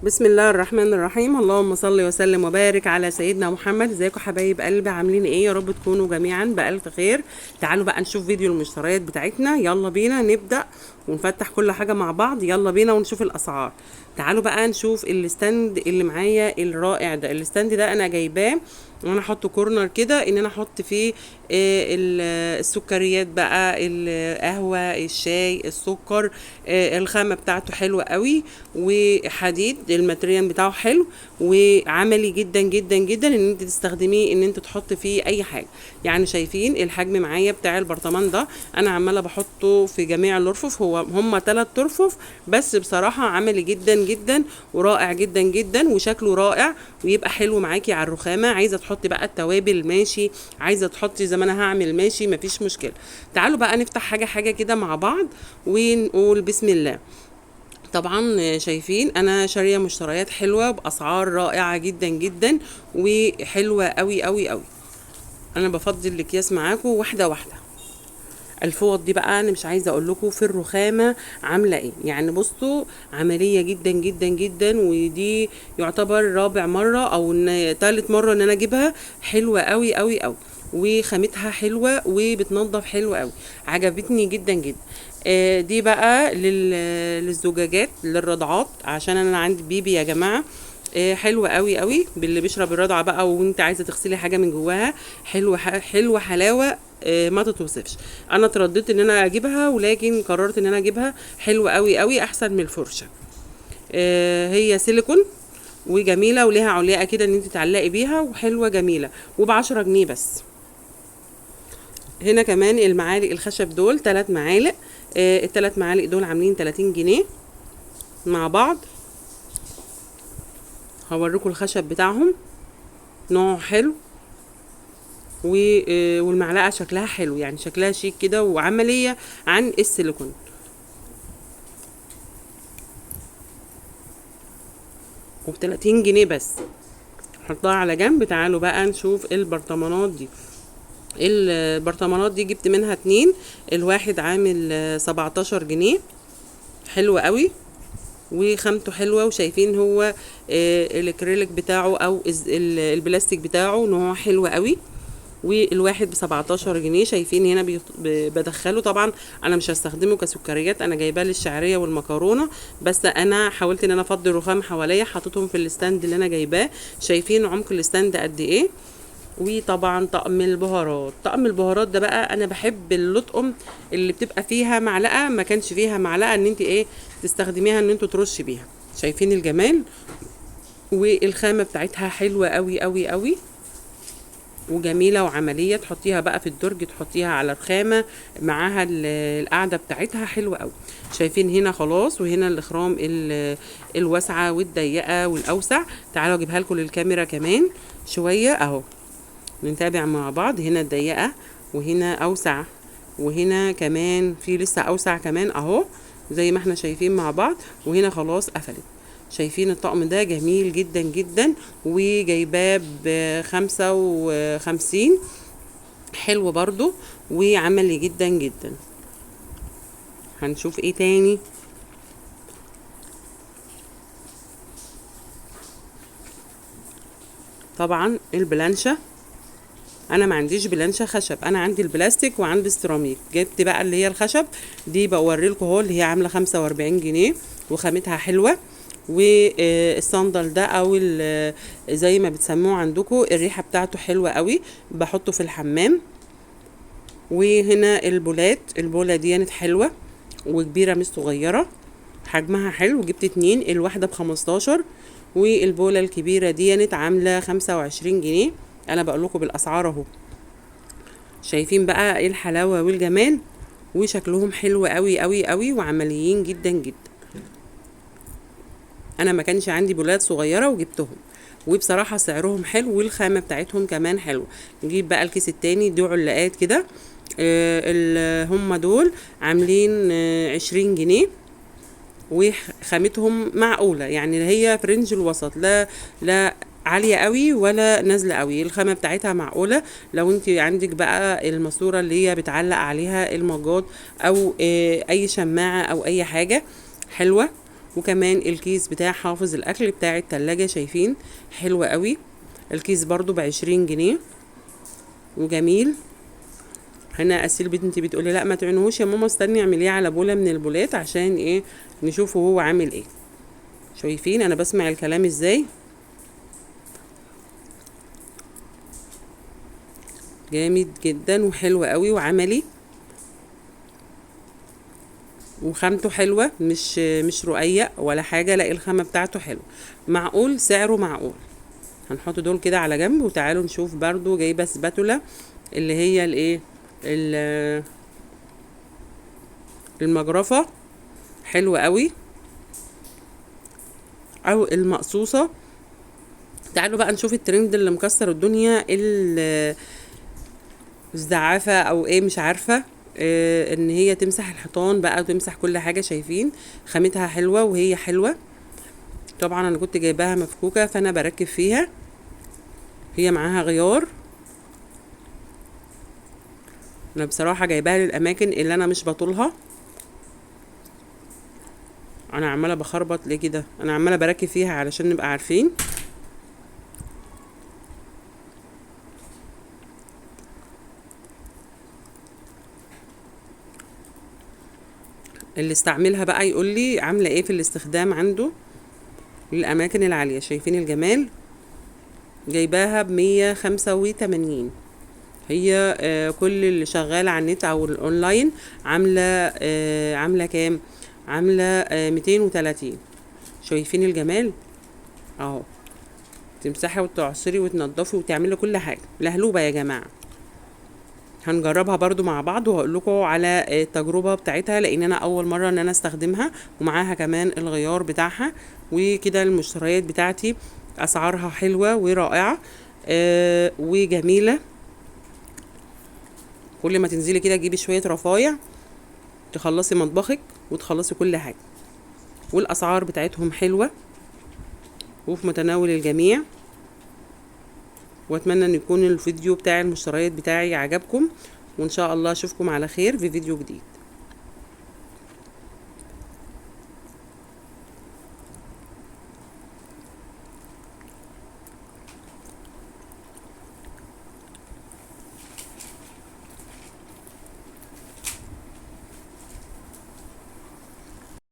بسم الله الرحمن الرحيم. اللهم صل وسلم وبارك على سيدنا محمد. ازيكم حبايب قلبي، عاملين ايه؟ يا رب تكونوا جميعا بألف خير. تعالوا بقى نشوف فيديو المشتريات بتاعتنا، يلا بينا نبدأ ونفتح كل حاجة مع بعض، يلا بينا ونشوف الأسعار. تعالوا بقى نشوف ال stand اللي معايا الرائع ده. ال stand ده انا جايباه وانا احطه corner كده، ان انا احط فيه السكريات بقى، القهوة، الشاي، السكر. الخامة بتاعته حلوة قوي وحديد، ال material بتاعه حلو وعملي جدا جدا جدا، ان انت تستخدميه ان انت تحط فيه اي حاجة. يعني شايفين الحجم معايا بتاع البرطمان ده، انا عمالة بحطه في جميع الارفف، هو هما 3 ارفف بس، بصراحة عملي جدا جدا ورائع جدا جدا وشكله رائع، ويبقى حلو معاكي على الرخامة. عايزة تحطي بقى التوابل ماشي، عايزة تحطي زي ما انا هعمل ماشي، مفيش مشكلة. تعالوا بقى نفتح حاجة حاجة كده مع بعض ونقول بسم الله. طبعا شايفين انا شارية مشتريات حلوة باسعار رائعة جدا جدا وحلوة قوي قوي قوي. انا بفضي الاكياس معاكم واحدة واحدة. الفوط دي بقى انا مش عايزه اقول لكم في الرخامه عامله ايه، يعني بصوا عملية جدا جدا جدا، ودي يعتبر رابع مرة او تالت مرة ان انا اجيبها. حلوة قوي قوي قوي، وخامتها حلوة وبتنظف حلو قوي، عجبتني جدا جدا. دي بقى للزجاجات، للرضعات، عشان انا عندي بيبي يا جماعة. حلوة قوي قوي باللي بيشرب الرضعه بقى وانت عايزه تغسلي حاجة من جواها. حلوة حلوة حلاوة، ما تتوصفش. انا ترددت ان انا اجيبها، ولكن قررت ان انا اجيبها. حلوة قوي قوي، احسن من الفرشة. هي سيليكون وجميلة وليها علياء كده ان انت تعلقي بيها، وحلوه جميلة، وب10 جنيه بس. هنا كمان المعالق الخشب دول 3 معالق، التلات معالق دول عاملين 30 جنيه مع بعض. هوريكم الخشب بتاعهم، نوعه حلو، والمعلقة شكلها حلو، يعني شكلها شيك كده وعملية عن السيليكون. وبتلاتين جنيه بس. حطها على جنب. تعالوا بقى نشوف البرطمانات دي. البرطمانات دي جبت منها 2، الواحد عامل 17 جنيه، حلو قوي وخامته حلوة. وشايفين هو، الاكريليك بتاعه او البلاستيك بتاعه ان هو حلو قوي. والواحد ب17 جنيه. شايفين هنا بدخله. طبعا انا مش هستخدمه كسكريات، انا جايباه للشعريه والمكرونه بس. انا حاولت ان انا افضي الرخام حواليا، حطيتهم في ال stand اللي انا جايباه. شايفين عمق ال stand قد ايه. وطبعا طقم البهارات، طقم البهارات ده بقى انا بحب اللطقم اللي بتبقى فيها معلقه، ما كانش فيها معلقه ان انت ايه تستخدميها ان انتوا ترشي بيها. شايفين الجمال، والخامه بتاعتها حلوة قوي قوي قوي وجميلة وعملية. تحطيها بقى في الدرج، تحطيها على الرخامه معاها القعدة بتاعتها حلوة قوي. شايفين هنا خلاص، وهنا الاخرام الواسعة والضيقه والاوسع. تعالوا اجيبها لكم للكاميرا كمان شوية اهو، نتابع مع بعض. هنا الضيقه، وهنا اوسع، وهنا كمان في لسه اوسع كمان اهو، زي ما احنا شايفين مع بعض. وهنا خلاص قفلت. شايفين الطقم ده جميل جدا جدا، وجايباه ب55، حلو برضو وعملي جدا جدا. هنشوف ايه تاني. طبعا البلانشة، انا ما عنديش بلانشة خشب، انا عندي البلاستيك وعندي السيراميك. جبت بقى اللي هي الخشب دي، بوري لكم اهو، اللي هي عاملة 45 جنيه وخامتها حلوة. والصندل ده او زي ما بتسموه عندكم، الريحة بتاعته حلوة قوي، بحطه في الحمام. وهنا البولات، البولة دي كانت حلوة وكبيرة مش صغيرة، حجمها حلو. جبت 2، الواحدة ب15، والبولة الكبيرة دي كانت عاملة 25 جنيه. انا بقول لكم بالاسعار اهو. شايفين بقى ايه الحلاوة والجمال، وشكلهم حلو قوي قوي قوي وعمليين جدا جدا. انا ما كانش عندي بولات صغيرة وجبتهم، وبصراحة سعرهم حلو والخامه بتاعتهم كمان حلوة. نجيب بقى الكيس التاني، دي علاقات كده، هم دول عاملين، 20 جنيه، وخامتهم معقولة، يعني هي في رينج الوسط، لا عالية قوي ولا نازلة قوي، الخامة بتاعتها معقولة. لو انت عندك بقى الماسورة اللي هي بتعلق عليها المجات او، اي شماعة او اي حاجة حلوة. وكمان الكيس بتاع حافظ الاكل بتاع التلاجة، شايفين حلو قوي. الكيس برضو ب20 جنيه وجميل. هنا اسيل بنتي بتقولي لا ما تعنوش يا ماما، استني اعمليه على بوله من البولات عشان ايه نشوفه هو عامل ايه. شايفين انا بسمع الكلام ازاي؟ جامد جدا وحلو قوي وعملي، وخامته حلوة، مش رقيق ولا حاجة، لا الخامة بتاعته حلوة، معقول، سعره معقول. هنحط دول كده على جنب. وتعالوا نشوف برضو جايبه سباتولا اللي هي الايه المجرفه، حلوة قوي، او المقصوصه. تعالوا بقى نشوف الترند اللي مكسر الدنيا، الزعافه او ايه مش عارفه، ان هي تمسح الحيطان بقى وتمسح كل حاجة. شايفين خامتها حلوة وهي حلوة. طبعا انا كنت جايباها مفكوكه فانا بركب فيها، هي معاها غيار. انا بصراحة جايباها للاماكن اللي انا مش بطولها. انا عماله بخربط ليه كده؟ انا عماله بركب فيها علشان نبقى عارفين. اللي استعملها بقى يقول لي عامله ايه في الاستخدام عنده للاماكن العالية. شايفين الجمال؟ جايباها ب185. هي كل اللي شغال على النت او الاونلاين عامله كام؟ عامله 230. شايفين الجمال اهو؟ تمسحي وتعصري وتنضفي وتعملي كل حاجة. لهلوبه يا جماعة. هنجربها برضو مع بعض وهقول لكم على التجربة بتاعتها، لان انا اول مرة ان انا استخدمها، ومعاها كمان الغيار بتاعها وكده. المشتريات بتاعتي اسعارها حلوة ورائعة وجميلة. كل ما تنزلي كده تجيبي شوية رفايع تخلصي مطبخك وتخلصي كل حاجة، والاسعار بتاعتهم حلوة وفي متناول الجميع. واتمنى ان يكون الفيديو بتاع المشتريات بتاعي عجبكم، وان شاء الله اشوفكم على خير في فيديو جديد.